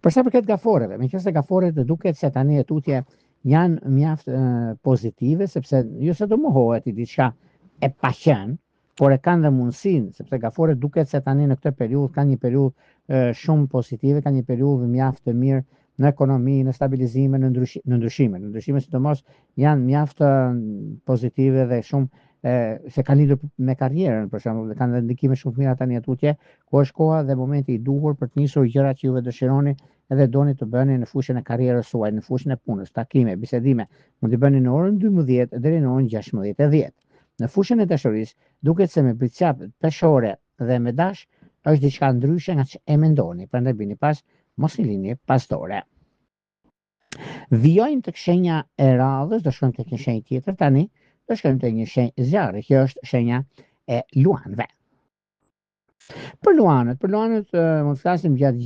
Për sa përket gaforeve, meqenëse gaforet duket se tani e tutje janë mjaft e, pozitive, sepse jo se do mohohet i diçka e paqenë, por e kanë dhe mundësinë, sepse gaforet duket se tani në këtë periudhë kanë një periudhë shumë pozitive, kanë një periudhë mjaft të mirë në ekonomi, në stabilizime, në ndryshime, në ndryshime, në ndryshime sidomos janë mjaft pozitive dhe shumë e, se kanë lidhur me karrierën, për shembull, dhe kanë dhe ndikime shumë të mira tani e tutje, ku është koha dhe momenti i duhur për të nisur gjërat që juve dëshironi edhe doni të bëni në fushën e karrierës suaj, në fushën e punës, takime, bisedime, mund t'i bëni në orën 12 deri në orën 16:10. Në fushën e dashurisë, duket se me bricjap, peshore dhe me dash është diçka ndryshe nga ç'e mendoni, prandaj bini pas, mos i lini pas dore. Vijojmë tek shenja e radhës, do shkojmë tek një shenjë tjetër tani, do shkojmë tek një shenjë zjarri, kjo është shenja e luanëve. Për luanët, për luanët mund të flasim gjatë.